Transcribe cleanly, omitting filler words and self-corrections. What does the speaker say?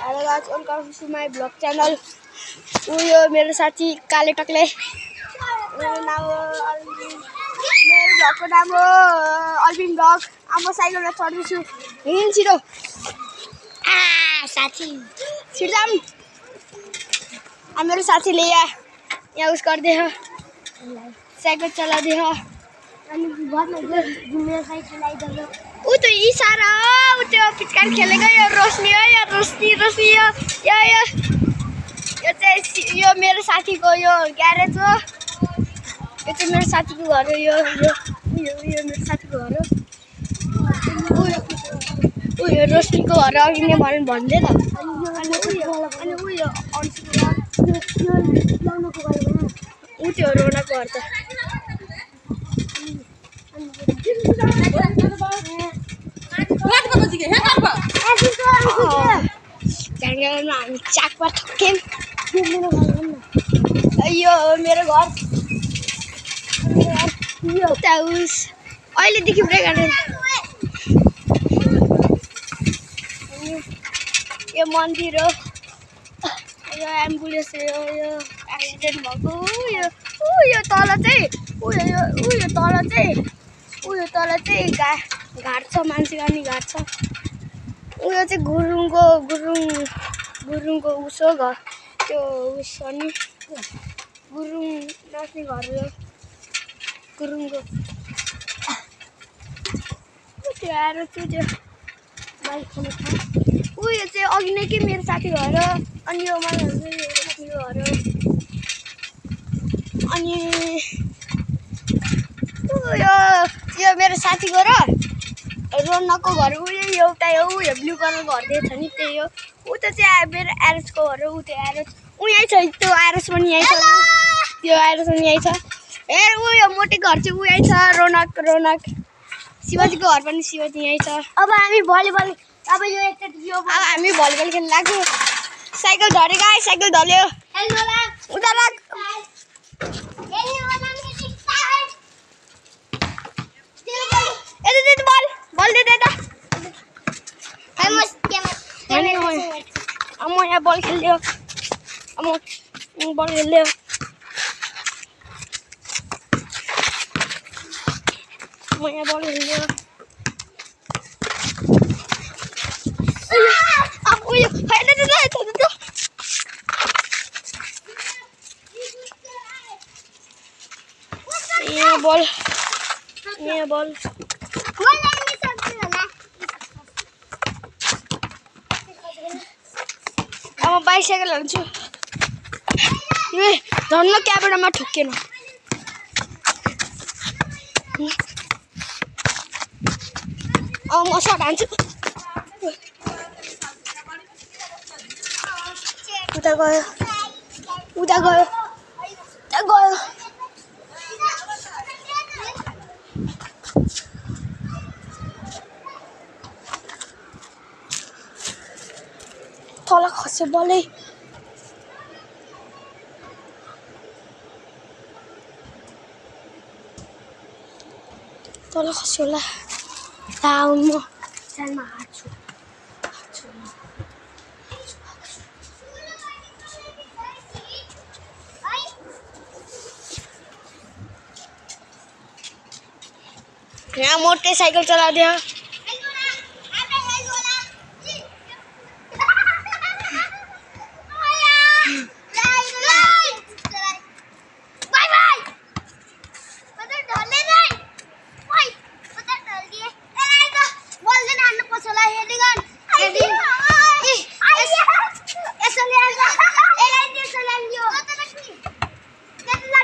Hello guys, welcome to my blog channel. यो मेरो साथी काले टक्ले। मेरो नाम हो अल्बिन। मेरो ब्लगको नाम हो अल्बिन ब्लग। अब म साइकलमा चढ्दैछु। हिँड छिटो। साथी छिटो जाम। मेरो साथीले यहाँ उस गर्दै हो, साइकल चलाउँदै हो। अनि मेरो साइकल आइदियो। ऊ त इसारा हो, ऊ त्यो पिचकार खेलेको यो रोशनी हो, यो रोशनी यो चाहिँ यो मेरो साथीको यो ग्यारेज हो। यो चाहिँ मेरो साथीको घर हो। यो मेरो साथीको घर हो। यो रोशनीको घर अघि नै भन्दै त। अनि उयो ऊ त्यो रोनाको घर त। हामी चाकमा ठोक्यौँ। यो मेरो घर अहिलेदेखि ब्रेक हालेर यो मन्दिर हो। यो एम्बुलेन्स यो एक्सिडेन्ट भएको। यो तल चाहिँ घाट छ, मान्छे अनि घाट छ। उयो चाहिँ गुरुङको उसो घर त्यो उस अनि गुरुङ नाच्ने घर हो गुरुङको। त्यो आएर चाहिँ त्यो बाइक खाने छ। उयो चाहिँ अघि नै के मेरो साथी घर हो। अनि यो मेरो साथीको घर हो। अनि यो मेरो साथीको र रोनकको घर उयो एउटा हो। उयो ब्लू कलरको घर दिएको छ नि, त्यही हो। ऊ त चाहिँ मेरो एरोसको घर हो। ऊ त्यो एरोस यहीँ छ। त्यो एरोस पनि यहीँ छ। त्यो एरोस पनि यहीँ छ। उयो मोटेको घर चाहिँ यहीँ छ। रोनक शिवाजीको घर पनि शिवाजी यहीँ छ। अब हामी भलिबल खेल्न लाग्यो। साइकल झरेको आयो, साइकल ढल्यो। उता लाग। बल दे त। म यहाँ बल खेल्यो। बल खेल्यो। बल अब बाइसाइकल हाल्छु। धन्न क्यामेरामा ठोकेन। अब म सर्ट हान्छु। उता गयो। तल खस्यो बलै। तल खस्यो होला। म च्यालमा हार्छु। यहाँ मोटे साइकल चलाउँदै